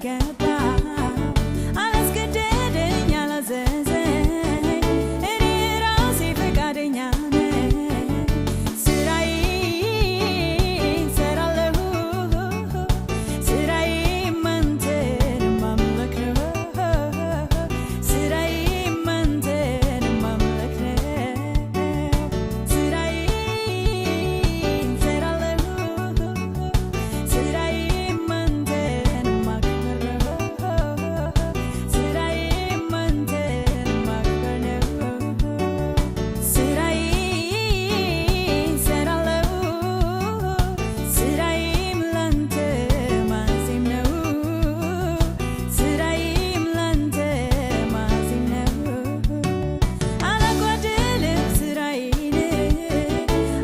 የሚገባ። አላስገደደኝ፣ አላዘዘኝ፣ እኔ ራሴ ፈቃደኛ ነኝ። ስራዬን እሰራለሁ፣ ስራዬም አንተን ማምለክ ነው። ስራዬም አንተን ማምለክ ነው። ስራዬን እሰራለሁ፣ ስራዬም አንተን ማክበር ነው። ስራዬም አንተን ማክበር ነው። ስራዬን እሰራለሁ፣ ስራዬም ላንተ ማዜም ነው። ስራዬም ላንተ ማዜም ነው። አላጓድልም ስራዬን፣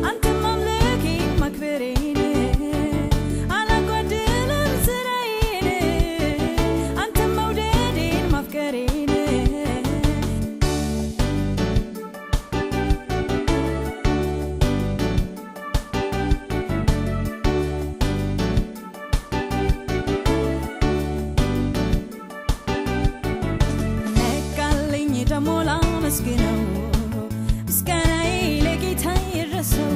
አንተን ማምለኬን ማክበሬን። አላጓድልም ስራዬን፣ አንተን መውደዴን ማፍቀሬን። ነቃልኝ ደሞ ላመስግነው፣ ምስጋናዬ ለጌታ ይድረሰው።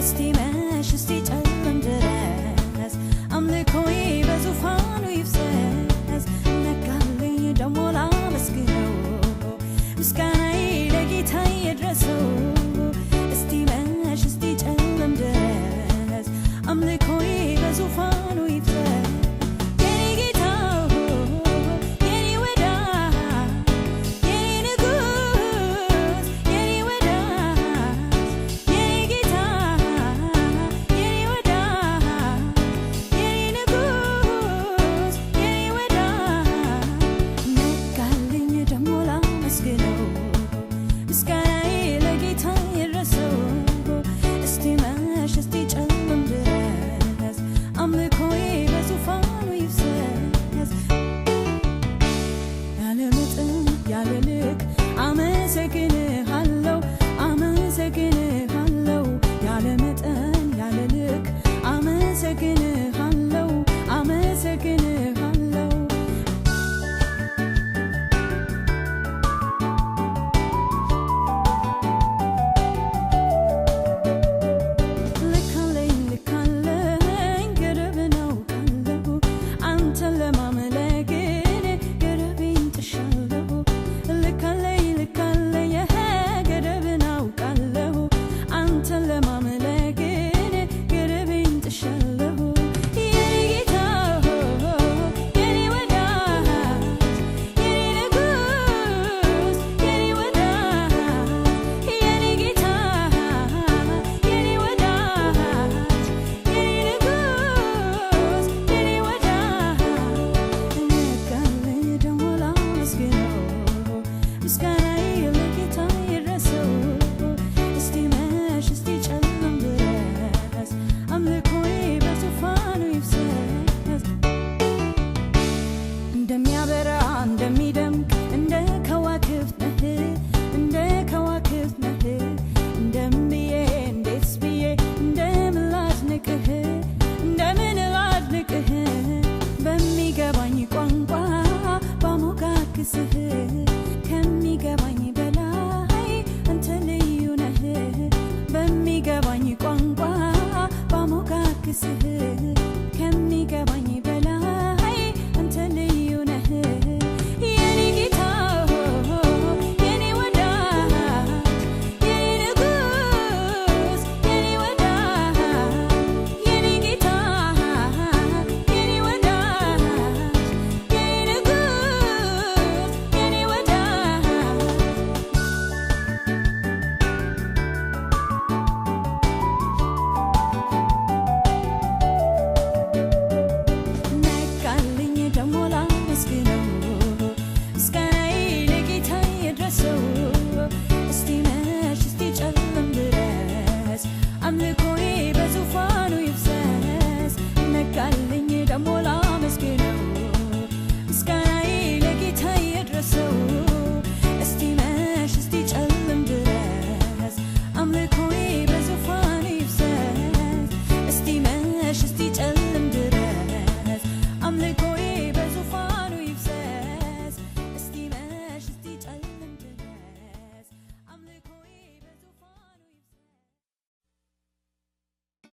እስቲ መሽ እስቲ ጨልም ድረስ አምልኮዬ በዙፋኑ ይፍሰስ። ነቃልኝ ደሞ ላመስግነው፣ ምስጋናዬ ለጌታ ይድረሰው። እስቲ መሽ እስቲ ጨልም ድረስ አምልኮዬ በዙፋኑ ይፍሰስ። የኔ ጌታ፣ የኔ ወዳጅ፣ የኔ ንጉሥ፣ የኔ ወዳጅ፣ የኔ ጌታ፣ የኔ ወዳጅ፣ የኔ ንጉሥ፣ የኔ ወዳጅ። ነቃልኝ ደሞ ላመስግነው፣ ምስጋናዬ ለጌታ ይድረሰው። እስቲ መሽ እስቲ ጨልም ድረስ አምልኮዬ በዙፋኑ ይፍሰስ። ያለ መጠን ያለ ልክ አመሰግንሃለሁ፣ አመሰግንሃለሁ። ያለ መጠን ያለ ልክ አመሰግንሃለሁ፣ አመሰግንሃለሁ። ልካለኝ ልካለኝ ገደብን አውቃለሁ፣ አንተን ለማምለክ እኔ ገደቤን ጥሻለሁ። ልካለኝ ልካለኝ ገደብን አውቃለሁ፣ አንተን ለማምለክ እኔ ገደቤን ጥሻለሁ። የኔ ጌታ፣ የኔ ወዳጅ፣ የኔ ንጉሥ፣ የኔ ወዳጅ፣ የኔ ጌታ፣ የኔ ወዳጅ፣ የኔ ንጉሥ፣ የኔ ወዳጅ። ነቃልኝ ደሞ ላመስግነው፣ ምስጋናዬ ለጌታ ይድረሰው። እስቲ መሽ እስቲ ጨልም ድረስ አምልኮዬ በዙፋኑ ይፍሰስ። እንደሚያበራ እንደሚደምቅ